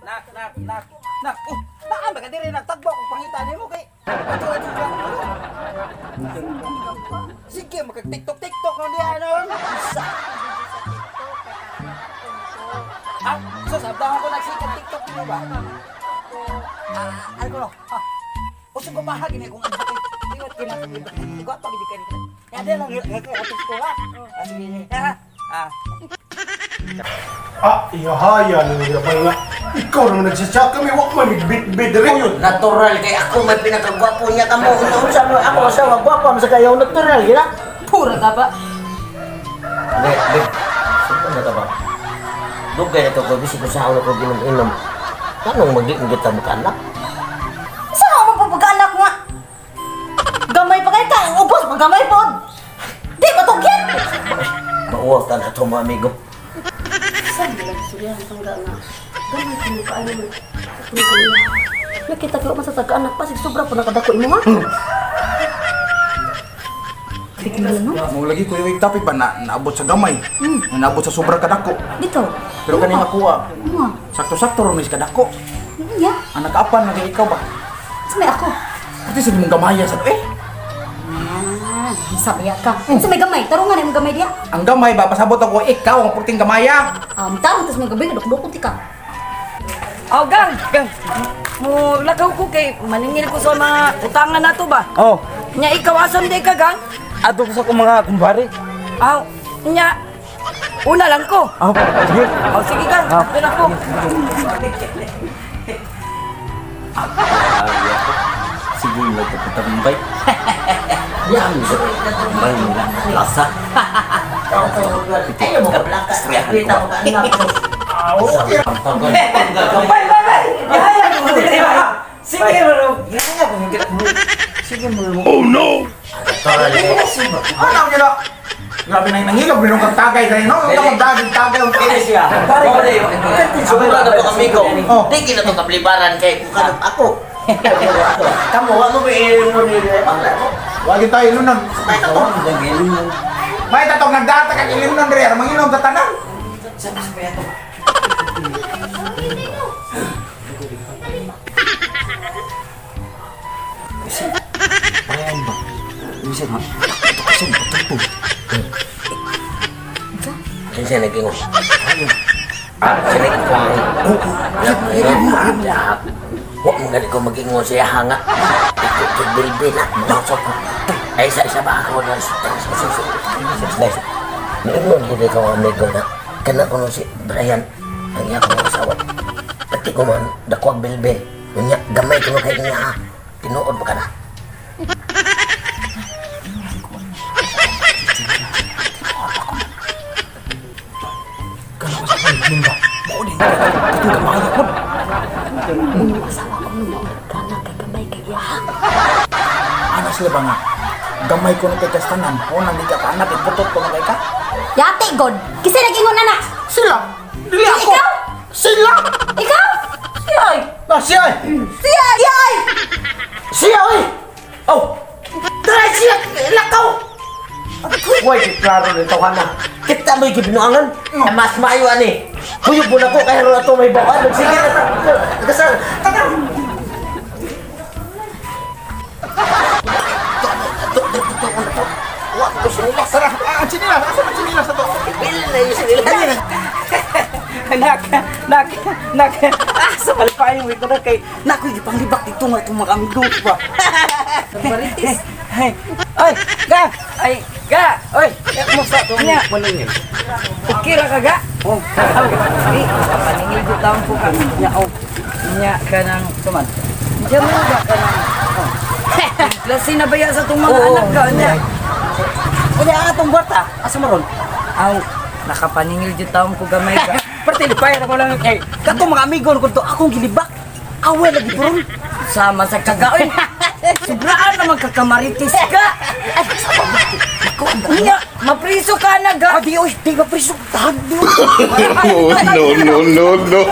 Nak, nak, nak. Nak, oh, naan ba ka diri nagtagbo kung pangita nimo kay. Ato ato ka. Sige, magkag TikTok TikTok no diha no. Sa. Ah, so sabdang ako nagsikat TikTok nimo ba? Ah, ano ko no? Ah. Usog ko mahag ini kung ano kay. Liwat kina. Igwapo gid kay ni. Ya lang ato ko ha. Ah, sige. Ha. Ah. Ah, ihaya ni nga nga. Ikaw naman nagsasya kami, wak man bit-bit rin yun. Natural kay ako may pinakagwapo niya kamo. Unsa mo ako asawa gwapo man sa kayo natural gina. Pura ka ba? Be, be. Saan na ka ba? Dugay na to ko bisig sa ulo ko ginom-inom. Kanong magiging kita mo kanak? Saan mo pagpag-anak nga? Gamay pa kay ka, ubos pa gamay pod. Di matugyan. Mauwaw ta na to mga amigo. Saan ba lang siya ang tangga nga? Gamay kini pa ano. Nakita ko man sa taga-anak pa, sig sobra po nakadako imo ha. Tignan no? Mo lagi ko yung topic ba na naabot sa gamay. Naabot sa sobra kadako. Dito. Pero kanina kuha. Ano? Sakto-sakto ron is kadako. Iya. Ang nag-apan na ikaw ba? Sa may ako. Pati sa mong gamaya sa eh. Ah, sabi ka. Sa may gamay, tarungan imong gamay diya. Ang gamay ba pasabot ako ikaw ang purting gamaya. Tarong tas may gamay kadukdukon ti ka. Aw gang, gang. Mo lakaw ko kay maningil ko sa mga utangan nato ba? Oh. Nya ikaw asan di ka gang? Ato ko sa akong mga kumpare. Aw, nya una lang ko. Oh, sige. Aw sige gang, doon ako. Sige lang ko patambay. Yan, may lasa. Ay, mo ka plaka. Kita mo ka anak. Bay, bay, bay. Yaya ko dili ba? Sige bro. Yaya ko. Sige mo. Oh no! Ano gina? Grabe na nangilog minong kang tagay dai no. Ang tawag tagay ang tagay siya. Sobra na to amigo. Oh. Di gina to kablibaran kay kukanap ako. Kamu wa mo may mo ni pangla mo. Wagi tayo ilunan. May tatong nagdata kag ilunan diri aron manginom ta tanan. Kinsa nagingon? Sila ko. Wa mo gani ko magingon siya hanga. Iko bilbil na. Ay sa isa ba ako na sa. Niingon gid ko amigo na kana ko si Brian ang iya ko asawa. Pati ko man dako ang bilbil. Unya gamay ko kay niya. Tinuod ba kana? Asawa ko no, kana kay gamay kay iya. Ano sila ba nga? Gamay ko nung kay kastanan. O nang di ka pa anak, iputot ko nung kay ka. Yati god. Kasi nagingon ana. Sila! Dili ako! Ikaw? Sila! Ikaw? Siya. Ah, siya ay! Siya. Siya. Siya oy. Oh. Try siya lakaw. Way klaro nito kana. Kita mo'y gibinuangan. Mas maayo ani. Kuyog mo na ko kay ron ato may bawaan. Sige na ta. Kasal. Taka. Wa ko sinilas. Tara, ang chinilas! Asa ang chinilas na to? Bilin na yung sinilas. Nak, nak, nak. Ah, sa malpayo ko na kay nakoy gipanglibak dito nga itong mga amigo ba. Maritis. Ay, ay, ga, ay, ga, oy, kumusta to niya? Okay ra ka ga? Oh, di, paningil ko taon ko ka. Nya, oh, nya ka nang tuman. Diyan mo ba ka nang, oh. Klase na ba yan sa itong mga anak ka? Nya. Uli ang atong kwarta. Asa maron? Aw, nakapaningil dyan taon ko gamay ka. Parte lipay ako lang kay katong mga amigo ko to akong gilibak. Away lagi puron. Sama sa kagaoy. Sobraan naman kakamaritis ka. Ay, sa pamati. Nako, ang dami. Nya, mapriso ka na ga. Ah, di oy, di ba priso? Tag di. Oh no no no no!